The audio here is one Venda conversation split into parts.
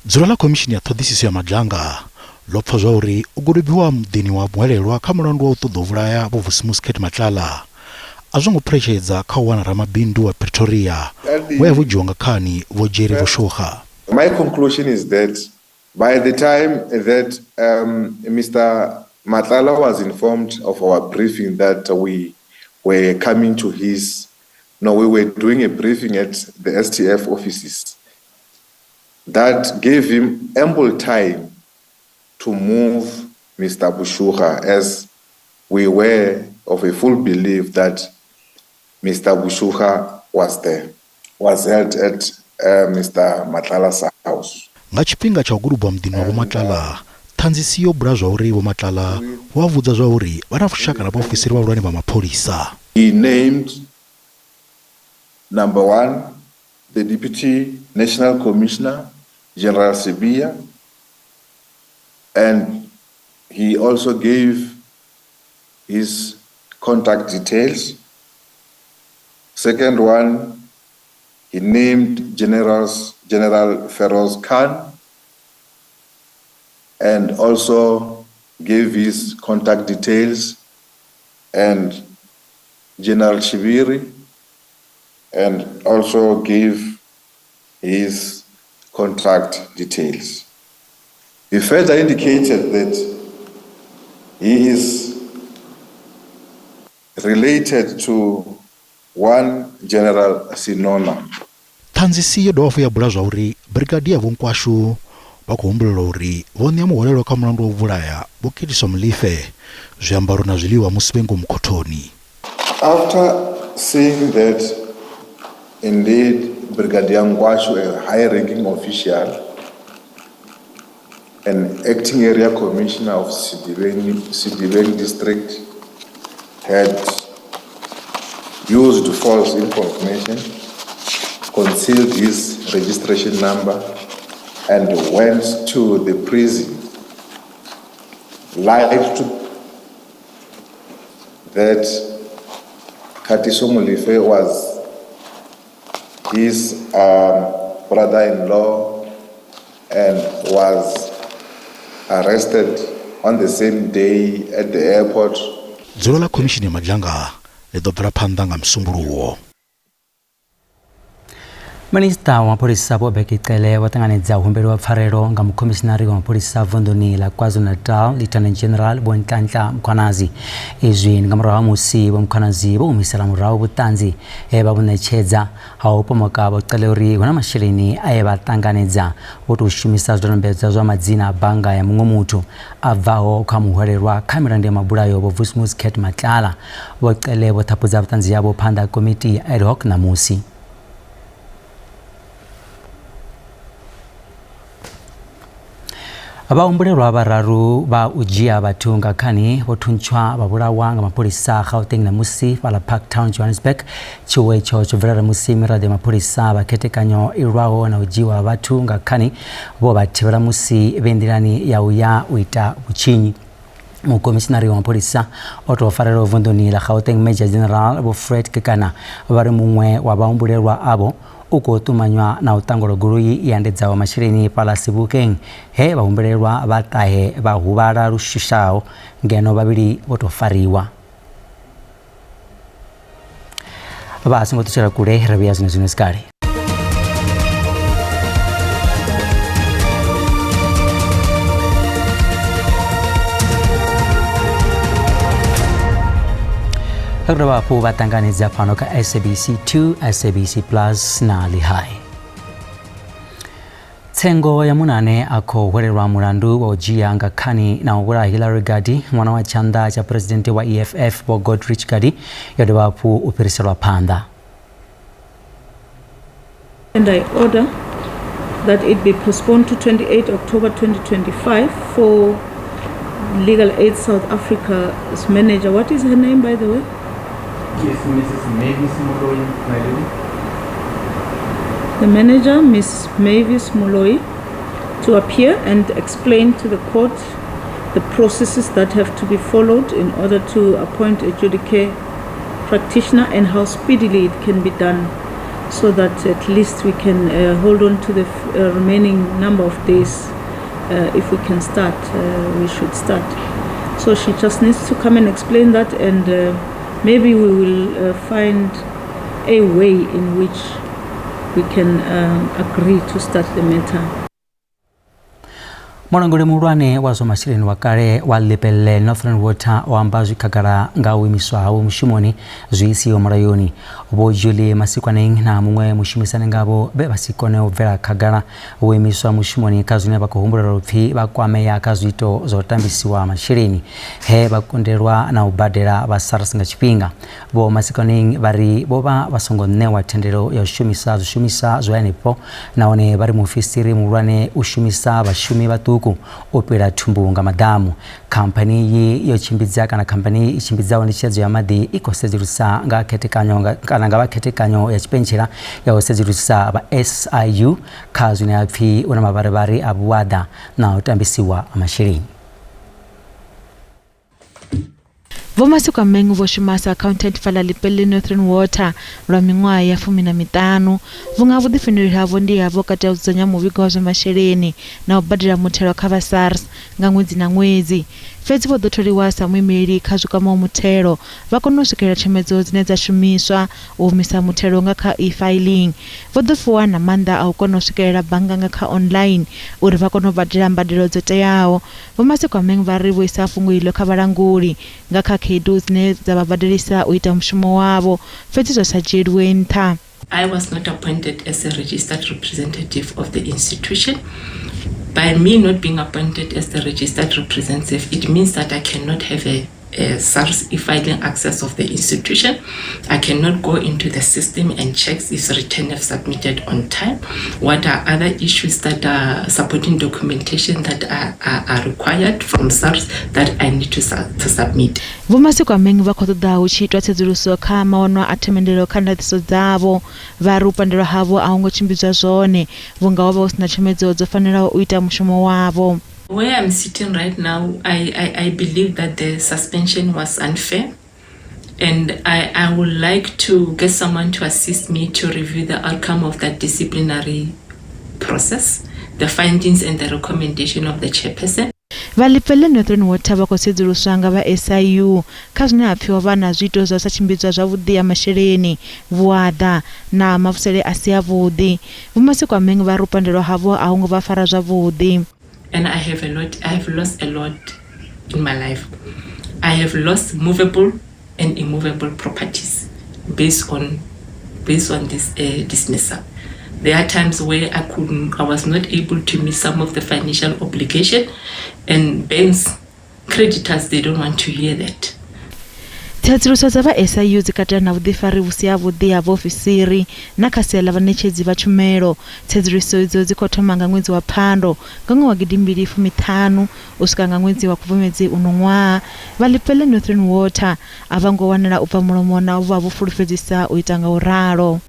Dzulo ḽa Khomishini ya Ṱhoḓisiso ya Madzhanga ḽo pfa zwauri u golobiwa muḓini wa muhwelelwa kha mulandu wa u ṱoḓa u vhulaya Vho Vusimusi Cat Matlala a zwo ngo phuletshedza kha u wana ramabindu wa Pretoria we a vho dzhiwa nga khani Vho Jerry Boshoga. My conclusion is that by the time that Mr. Matlala was informed of our briefing that we were coming to his, no, we were doing a briefing at the STF offices, that gave him ample time to move Mr. Boshoga, as we were of a full belief that Mr. Boshoga was there, was held at Mr. Matlala's house. Nga tshifhinga tsha u gulubwa muḓini wa Vho Matlala, ṱhanzisi yo bula zwa uri Vho Matlala vho vha vhudza zwa uri vha na vhushaka na vhaofisiri vhahulwane vha mapholisa. He named, number one, the Deputy National Commissioner, General Sibiya, and he also gave his contact details. Second one, he named General Feroz Khan and also gave his contact details, and General Shibiri, and also gave his contract details. He further indicated that he is related to one General Sinona. Ṱhanzisi yo dovha hafhu ya bula zwa uri Brigadier Vho Nkwashu vha khou humbulela uri vho ṋea muhwelelwa kha mulandu wa u vhulaya Vho Khethiso Molefe zwiambaro na zwiḽiwa musi vhe ngomu khothoni. After seeing that indeed Brigadier Nkwashu, a high-ranking official and acting area commissioner of Sedibeng district, had used false information, concealed his registration number, and went to the prison, lied to that Katiso Molefe was his brother-in-law and was arrested on the same day at the airport. Dzulo ḽa Khomishini ya Madzhanga ḽi ḓo bvela phanḓa nga Musumbuluwo. Minisiṱa wa mapholisa Vho Bheki Cele vho ṱanganedza humbelo wa pfarelo nga mukhomishinari wa mapholisa vunḓuni ḽa KwaZulu-Natal Lieutenant General Vho Nhlanhla Mkhwanazi. Izwi ndi nga murahu ha musi Vho Mkhwanazi vho humisela murahu vhuṱanzi he vha vhu ṋetshedza ha u pomoka Vho Cele uri hu na masheleni aye vha ṱanganedza vho tou shumisa zwidodombedzwa zwa madzina a bannga ya muṅwe muthu a bvaho kha muhwelelwa kha milandu ya mabulayo Vho Vusimuzi Cat Matlala. Vho Cele vho ṱhaphudza vhuṱanzi havho phanḓa ha komiti ya ad hoc ṋamusi. Vhahumbulelwa vhararu vha u dzhia vhathu nga khani vho thuntshwa vha vhulawa nga mapholisa Gauteng ṋamusi fhaḽa Parktown, Johannesburg. Tshiwo itsho tsho bvelela musi miraḓo ya mapholisa vha khethekanyo i lwaho na u dzhiwa vhathu nga khani vho vha thivhela musi vhe nḓilani ya u ya u ita vhutshinyi. Mukomishinari wa mapholisa o tou farelwa vunḓuni ḽa Gauteng Major General Vho Fred Kekana vha ri muṅwe wa vhahumbulelwa avho u khou ṱumanywa na u ṱangulwa goloi i andedzaho masheleni fhaḽa Sebokeng he vhahumbulelwa vha ṱahe vha huvhala lu shushaho ngeno vhavhili vho tou fariwa. Vha songo ṱutshela kule, ri vhuya zwino zwino sikale. Ri dovha hafhu vha ṱanganedza fhano kha SABC 2, SABC Plus na Lihai. Tsengo ya munna ane a khou hwelelwa mulandu wa u dzhia nga khani na u vhulaha Hillary Gardee, ṅwana wa tshanḓa tsha phuresidennde wa EFF Vho Godrich Gardee, yo dovha hafhu u fhiriselwa phanḓa. And I order that it be postponed to 28 October 2025 for Legal Aid South Africa's manager. What is her name, by the way? Yes, Mrs. Mavis Moloi, my lady. The manager, Ms. Mavis Moloi, to appear and explain to the court the processes that have to be followed in order to appoint a judicare practitioner and how speedily it can be done. so that at least we can hold on to the remaining number of days. If we can start, we should start. So she just needs to come and explain that, and maybe we will find a way in which we can agree to start the matter. Mulanguli muhulwane wa zwa masheleni wa kale wa Lepelle Northern Water o amba zwi khagala nga u imiswa hawe mushumoni zwi siho mulayoni. Vho Julie Masikwaneng na muṅwe mushumisani ngavho vhe vha si kone u bvela khagala vho imiswa mushumoni kha zwine vha khou humbulela upfi vha kwamea kha zwiito zwa u tambisiwa masheleni he vha kundelwa na u badela vha SARS nga tshifhinga. Vho Masikwaneng vha ri vho vha vha songo ṋewa thendelo ya u shumisa zwishumiswa zwa henefho, nahone vha ri muofisiri muhulwane u shumisa vhashumi vhaṱuku u pila thumbu nga maḓamu. Khamphani iyi yo tshimbidza kana khamphani i tshimbidzaho netshedzo ya maḓi i khou sedzulusa nga khethekanyo kana nga vha khethekanyo ya tshipentshela ya u sedzulusa vha SIU kha zwine ha pfi hu na mavharivhari a vhuaḓa na u tambisiwa ha masheleni. Vho Masikwameng vho shuma sa accountant fhaḽa Lepelle Northern Water lwa miṅwaha ya 15. Vhunga vhuḓifhinduleli havho ndi havho kati ha u dzudzanya muvhigo wa zwa masheleni na u badela muthelo kha vha SARS nga ṅwedzi na ṅwedzi. Fhedzi vho ḓo tholiwa sa muimeli kha zwi kwamaho muthelo, vha kona u swikelela tshomedzo dzine dza shumiswa u humisa muthelo nga kha e-filing. Vho ḓo fhiwa na maanḓa a u kona u swikelela bannga nga kha online uri vha kone u badela mbadelo dzo teaho. Vho Masikwameng vha ri vho isa fhungo iḽo kha vhalanguli nga kha khaedu dzine dza vha badelisa u ita mushumo wavho, fhedzi zwa sa dzhieliwe nṱha. I was not appointed as a registered representative of the institution. By me not being appointed as the registered representative, it means that I cannot have a SARS e-filing access of the institution. I cannot go into the system and check if return have submitted on time. What are other issues that are supporting documentation that are required from SARS that I need to submit. Vho Masikwameng vha khou ṱoḓa hu tshi itwa tsedzuluso kha mawanwa a themendelo kha ndaṱiso dzavho. Vha ri u pandelwa havho a hu ngo tshimbidzwa zwone vhunga ho vha hu sina tshomedzo dzo fanelaho u ita mushumo wavho. Where I'm sitting right now, I believe that the suspension was unfair, and I would like to get someone to assist me to review the outcome of that disciplinary process, the findings and the recommendation of the chairperson. Vha Lepelle Northern Water vha khou sedzuluswa nga vha SIU kha zwine ha pfi ho vha na zwiito zwa sa tshimbidzwa zwavhuḓi ya masheleni, vhuaḓa na mavhusele a si avhuḓi. Vho Masikwameng vha ri u pandelwa havho a hu ngo vha fara zwavhuḓi. And I have lost a lot in my life. I have lost movable and immovable properties based on this dismissal. There are times where I was not able to meet some of the financial obligation, and banks, creditors, they don't want to hear that. Tsedzuluso dza vha SIU dzi katela na vhuḓifari vhu si havhuḓi ha vhaofisiri na kha sia ḽa vhaṋetshedzi vha tshumelo. Tsedzuluso idzo dzi khou thoma nga ṅwedzi wa Phando nga ṅwaha wa 2015 u swika nga ṅwedzi wa Khubvumedzi uno ṅwaha. Vha Lepelle Northern Water a vha ngo wanala u bva mulomo na u vha vho fulufhedzisa u ita nga u ralo.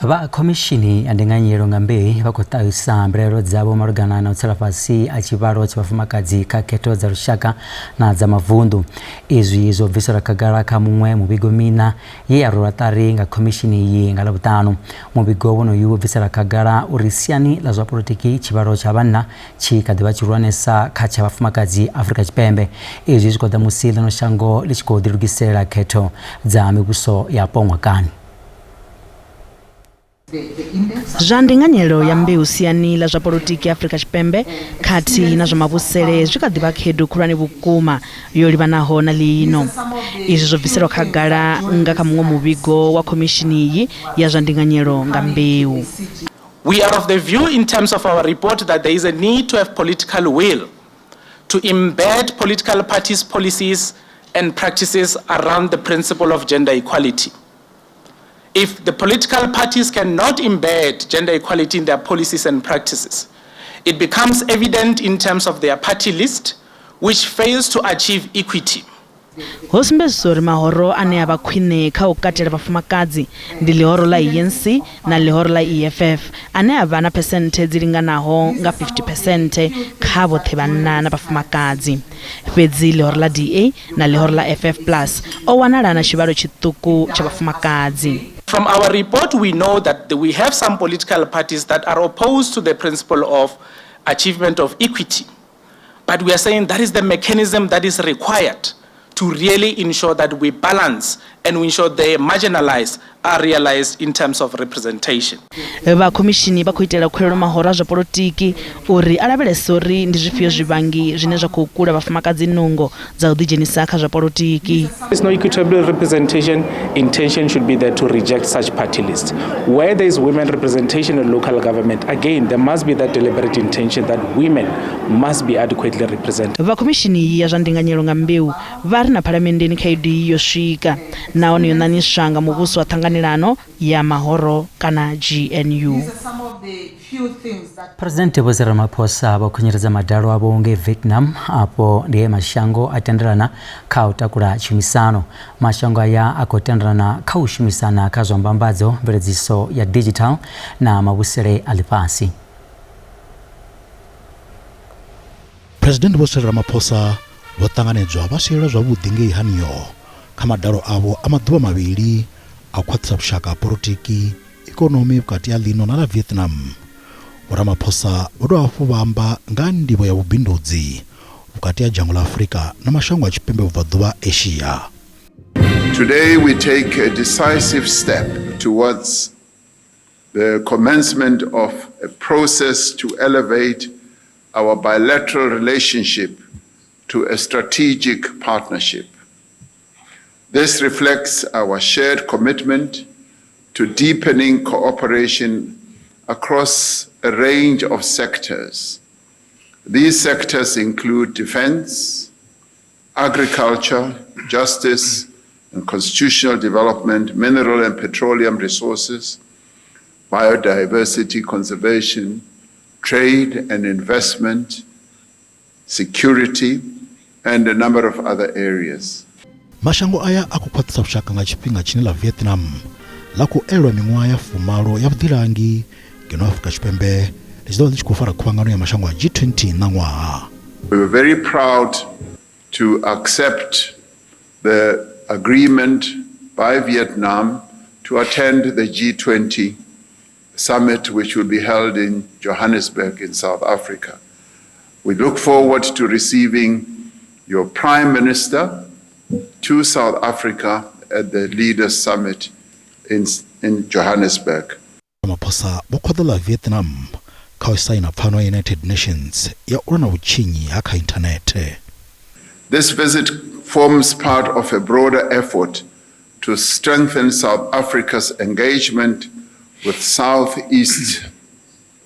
Vha khomishini ya ndinganyelo nga mbei vha khou ṱahisa mbilaelo dzavho malugana na u tsela fhasi a tshivhalo tsha vhafumakadzi kha khetho dza lushaka na dza mavunḓu. Izwi zwo bviselwa khagala kha muṅwe muvhigo miṋa ye ya rwelwa ṱari nga khomishini iyi nga Ḽavhuṱanu. Muvhigo wonoyu wo bvisela khagala uri siani ḽa zwa polotiki tshivhalo tsha vhanna tshi kha ḓi vha tshihulwanesa kha tsha vhafumakadzi Afrika Tshipembe. Izwi zwi khou ḓa musi ḽino shango ḽi tshi khou ḓilugiselela khetho dza mivhuso yapo ṅwakani. Zwa ndinganyelo ya mbeu siani ḽa zwa polotiki Afrika Tshipembe khathihi na zwa mavhusele zwi kha ḓi vha khaedu khulwane vhukuma yo livhanaho na ḽino. Izwi zwo bviselwa khagala nga kha muṅwe muvhigo wa khomishini iyi ya zwa ndinganyelo nga mbeu. We are of the view in terms of our report that there is a need to have political will to embed political parties' policies and practices around the principle of gender equality. If the political parties cannot embed gender equality in their policies and practices, it becomes evident in terms of their party list, which fails to achieve equity. Ho sumbedziswa uri mahoro ane a vha khwine kha u katela vhafumakadzi ndi ḽihoro ḽa ANC na ḽihoro ḽa EFF ane a vha na phesenthe dzi linganaho nga 50% kha vhoṱhe vhanna na vhafumakadzi. Fhedzi ḽihoro ḽa DA na ḽihoro ḽa FF plus o wanala na tshivhalo tshiṱuku tsha vhafumakadzi. From our report, we know that we have some political parties that are opposed to the principle of achievement of equity. But we are saying that is the mechanism that is required to really ensure that we balance and we ensure the marginalized are realized in terms of representation. Vha khomishini vha khou itela khuwelelo mahoro a zwa polotiki uri a lavhelese uri ndi zwifhio zwivhangi zwine zwa khou kula vhafumakadzi nungo dza u ḓidzhenisa kha zwa polotiki. There's no equitable representation, intention should be there to reject such party lists. Where there is women representation in local government, again, there must be that deliberate intention that women must be adequately represented. Vha khomishini ya zwa ndinganyelo nga mbeu vha ri na phalamenndeni khaedu iyi yo swika nahone yo ṋaṋiswa nga muvhuso wa ṱhanganelano ya mahoro kana GNU. Phresidennde Vho Cyril Ramaphosa vho khunyeledza madalo avho ngei Vietnam afho ndi he mashango a tendelana kha u takula tshumisano. Mashango aya a khou tendelana kha u shumisana kha zwa mbambadzo, mveledziso ya digital na mavhusele a ḽifhasi. Phresidennde Vho Cyril Ramaphosa vho ṱanganedzwa vha sielwa zwavhuḓi ngei Hanoi kha madalo avho a maḓuvha mavhili a u khwaṱhisa vhushaka ha polotiki, ikonomi vhukati ha ḽino na ḽa Vietnam. Vho Ramaphosa vho dovha hafhu vha amba nga ha ndivho ya vhubindudzi vhukati ha dzhango ḽa Afrika na mashango a tshipembe vhubvaḓuvha Asia. Today we take a decisive step towards the commencement of a process to elevate our bilateral relationship to a strategic partnership. This reflects our shared commitment to deepening cooperation across a range of sectors. These sectors include defense, agriculture, justice and constitutional development, mineral and petroleum resources, biodiversity conservation, trade and investment, security, and a number of other areas. Mashango aya a khou khwaṱhisa vhushaka nga tshifhinga tshine ḽa Vietnam ḽa khou elelwa miṅwaha ya fumalo ya vhuḓilangi ngeno Afrika Tshipembe ḽi tshi ḓo vha ḽi tshi khou fara khuvhangano ya mashango a G20 ṋaṅwaha. We were very proud to accept the agreement by Vietnam to attend the G20 summit, which will be held in Johannesburg in South Africa. We look forward to receiving your Prime Minister to South Africa at the Leaders Summit in, in Johannesburg. Ramaphosa vho khoḓa ḽa Vietnam kha u saina pfano ya United Nations ya u lwa na vhutshinyi ha kha inthanethe. This visit forms part of a broader effort to strengthen South Africa's engagement with Southeast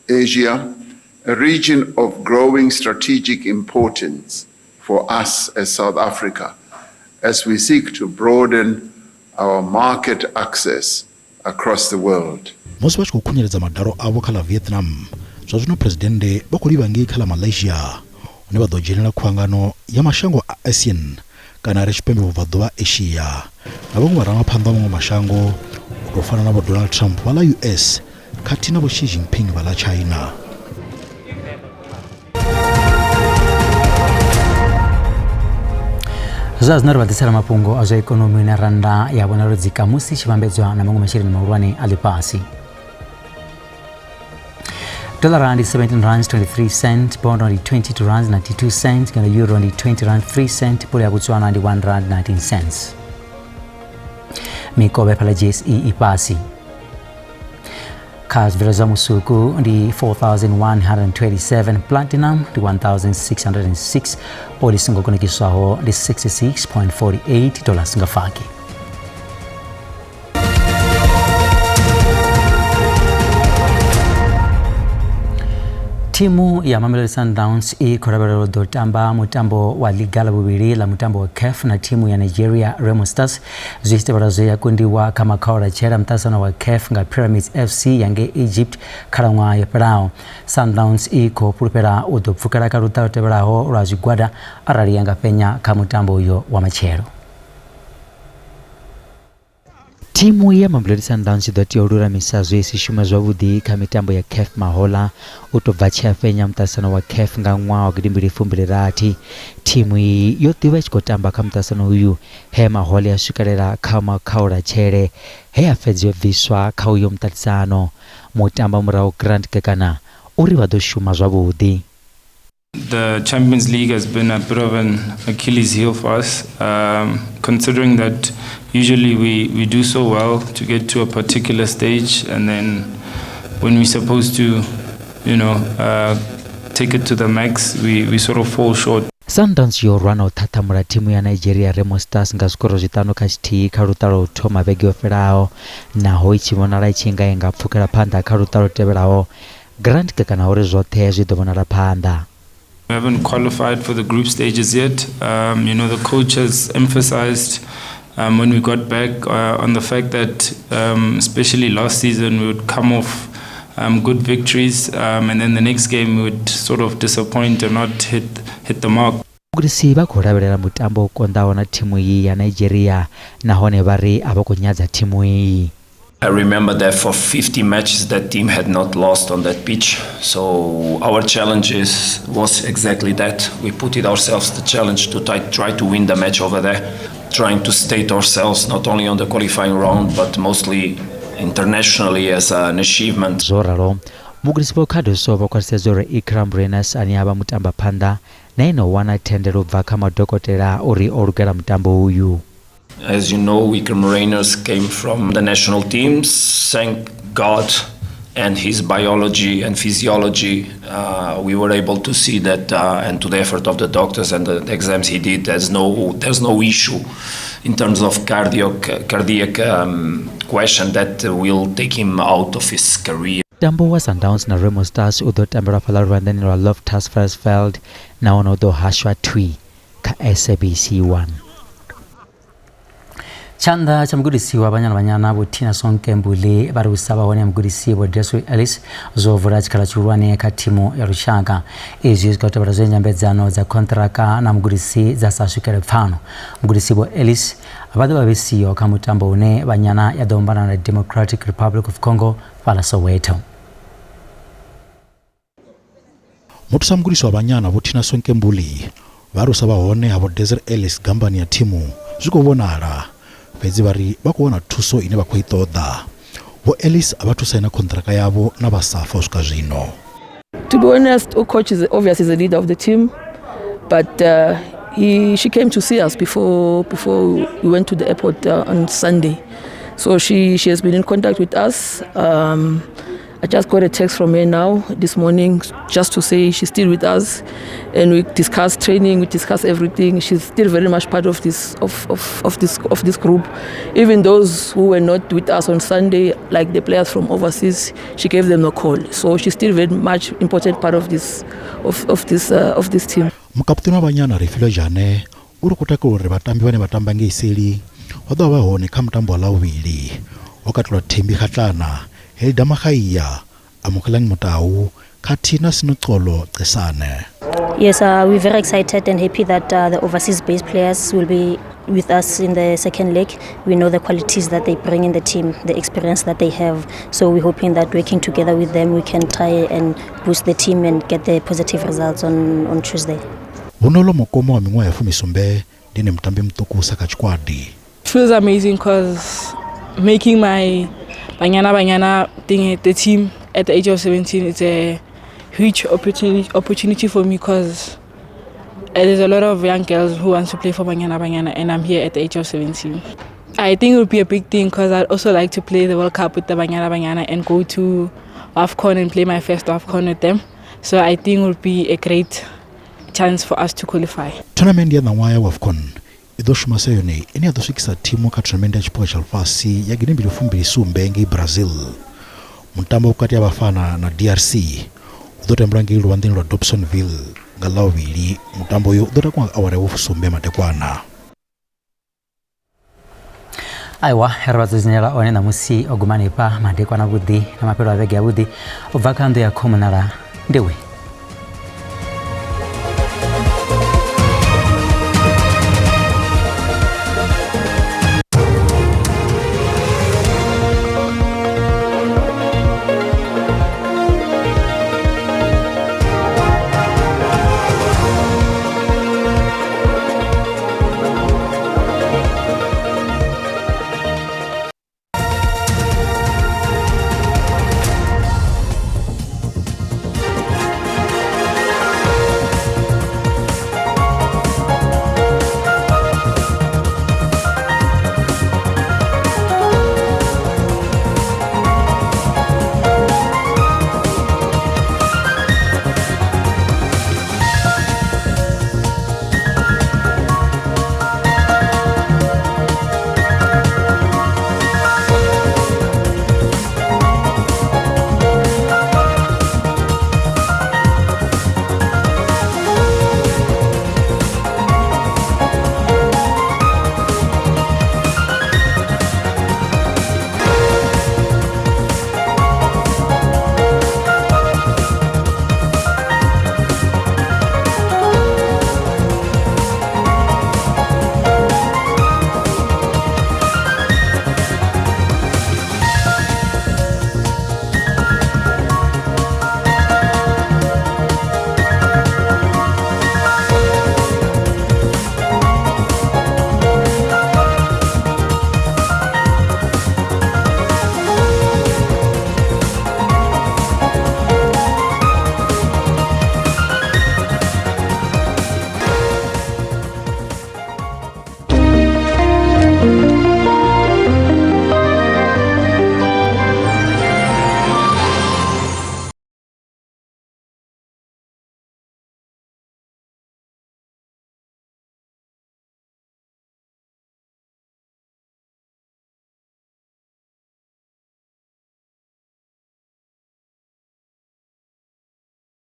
Asia, a region of growing strategic importance for us as South Africa, as we seek to broaden our market access across the world. Musi vha tshi khou khunyeledza madalo avho kha ḽa Vietnam, zwa zwino Phresidennde vha khou livha ngei kha ḽa Malaysia hune vha ḓo dzhenela khuvhangano ya mashango a ASEAN kana a re tshipembe vhubvaḓuvha Asia na vhaṅwe vharangaphanḓa vha maṅwe mashango u tou fana na Vho Donald Trump vha ḽa US khathihi na Vho Xi Jinping vha ḽa China. Zwa zwino ri vha ḓisela mafhungo a zwa ikonomi na rannda ya vhonala dzika musi tshi vhambedzwa na maṅwe masheleni mahulwane a ḽifhasi. Dollar ndi 17 rands 23 cent, bond ndi 22 rands 92 cents, ngeno euro ndi 20 rand 3 cent, pula ya Botswana ndi 1 rand 19 cents. Mikovhe fhala JSE i fhasi. Kha zwibveledzwa zwa musuku ndi 4127, platinum ndi 1606, oli songo konekiswaho ndi 66.48 dollars nga faki. Thimu ya Mamelodi Sundowns i khou lavhelelwa u ḓo tamba mutambo wa ḽiga ḽa vhuvhili ḽa mutambo wa CAF na thimu ya Nigeria Remo Stars zwi tshi tevhela zwe ya kundiwa kha makhaulatshele a muṱaṱisano wa CAF nga Pyramids FC ya ngei Egypt khalaṅwaha yo fhelaho. Sundowns i khou fhulufhela u ḓo pfukela kha luṱa lu tevhelaho lwa zwigwada arali ya nga fhenya kha mutambo uyo wa matshelo. Thimu ya Mamelodi Sundowns i ḓo tea u lulamisa zwe i si shume zwavhuḓi kha mitambo ya CAF Mahola u tou bva tshe ya fhenya muṱaṱisano wa CAF nga ṅwaha wa gidimbili fumbili rathi. Thimu iyi yo ḓi vha i tshi khou tamba kha muṱaṱisano uyu he Mahola ya swikelela kha makhaulatshele he ya fhedza yo bviswa kha uyo muṱaṱisano. Mutamba murahu Grant Kekana uri vha ḓo shuma zwavhuḓi. The Champions League has been a bit of an Achilles heel for us, um, considering that usually we, we do so well to get to a particular stage, and then when we're supposed to, you know, uh, take it to the max, we, we sort of fall short. Sundowns yo rwa na u ṱhaṱhamula thimu ya Nigeria Remo Stars nga zwikoro zwiṱanu kha tshithihi kha luṱa lwa u thoma vhege yo fhelaho. Naho i tshi vhonala i tshi nga i nga pfukela phanḓa kha luṱa lu tevhelaho, Grant Kekana uri zwoṱhe zwi ḓo vhonala phanḓa. We haven't qualified for the group stages yet. Um, you know, the coach has emphasized um, when we got back uh, on the fact that, um, especially last season, we would come off um, good victories, um, and then the next game we would sort of disappoint and not hit hit the mark. Vhagudisi vha khou lavhelela mutambo u konḓaho na thimu iyi ya Nigeria nahone vha ri a vha khou nyadza thimu iyi. I remember that for 50 matches that team had not lost on that pitch. So our challenge is, was exactly that. We put it ourselves the challenge to try, try to win the match over there, trying to state ourselves not only on the qualifying round but mostly internationally as an achievement. Zwo ralo, mugudisi Vho Cardoso vho khwaṱhisedza uri Iqraam Rayners ane a vha mutambaphanḓa na ene o wana thendelo u bva kha madokotela uri o lugela mutambo uyu. As you know, Iqraam Rayners came from the national teams. Thank God and his biology and physiology, uh, we were able to see that, uh, and to the effort of the doctors and the, the exams he did, there's no there's no issue in terms of cardiac cardiac um, question that will take him out of his career. Mutambo wa Sundowns na Remo Stars u ḓo tambelwa fhaḽa luvhanḓeni lwa Loftus Versfeld nahone u ḓo hashwa thwi kha SABC 1. Tshanḓa tsha mugudisi wa Banyana Banyana Vho Tina Sonke Mbuli vha ri u sa vha hone ha mugudisi Vho Desiree Ellis zwo vula tshikhala tshihulwane kha thimu ya lushaka. Izwi zwi khou tevhela zwe nyambedzano dza khonṱhiraka na mugudisi dza sa swikele pfano. Mugudisi Vho Ellis vha ḓo vha vhe siho kha mutambo une Banyana ya ḓo ombana na Democratic Republic of Congo fhaḽa Soweto. Muthusa mugudisi wa Banyana Vho Thina Sonke Mbuli vha ri u sa vha hone ha Vho Desiree Ellis gambani ya thimu zwi khou vhonala, fhedzi vha ri vha khou wana thuso ine vha khou i ṱoḓa. Vho Ellis a vha thu saina khonṱhiraka yavho na vha Safa u swika zwino. To be honest, coach is obviously the leader of the team, but uh, he, she came to see us before before we went to the airport uh, on Sunday. So she, she has been in contact with us. Um, I just got a text from her now this morning just to say she's still with us and we discuss training, we discuss everything. She's still very much part of this of, of, of this of this group. Even those who were not with us on Sunday, like the players from overseas, she gave them a call. So she's still very much important part of this of, of this uh, of this team. Mukaputeni wa Banyana Refilwe Jane u ri khou takalela uri vhatambi vhane vha tamba ngei seli vha ḓo vha vha hone kha mutambo wa Ḽavhuvhili, ho katelwa Thembi Kgatlana, Hilda Magaia, Amogelang Motau khathihi na Sinoxolo Cesane. Yes, uh, we're very excited and happy that uh, the overseas-based players will be with us in the second leg. We know the qualities that they bring in the team, the experience that they have. So we're hoping that working together with them, we can try and boost the team and get the positive results on, on Tuesday. Bonolo Mokoma wa miṅwaha ya fumisumbe ndi ene mutambi muṱukusa kha tshikwadi. It feels amazing because making my Banyana Banyana thing at the team at the age of 17 it's a huge opportunity opportunity for me because there's a lot of young girls who wants to play for Banyana Banyana and I'm here at the age of 17. I think it would be a big thing because I'd also like to play the World Cup with the Banyana Banyana and go to AFCON and play my first AFCON with them. So I think it would be a great chance for us to qualify. Tournament ya ṋaṅwaha ya WAFCON i ḓo shuma sa yone ine ya ḓo swikisa thimu kha thonamennde ya Tshiphuga tsha Ḽifhasi ya gidi mbili fumbili sumbe ngei Brazil. Mutambo vhukati ha Bafana na DRC u ḓo tambelwa ngei luvhanḓeni lwa Dobsonville nga Ḽavhuvhili. Mutambo uyo u ḓo takuwa nga awara ya vhusumbe madekwana. Aiwa, ri vha dzudzanyela one ṋamusi o guma hanefha madekwana vhuḓi na mafhelo a vhege avhuḓi u bva kha nnḓu ya khomunala ndiwe.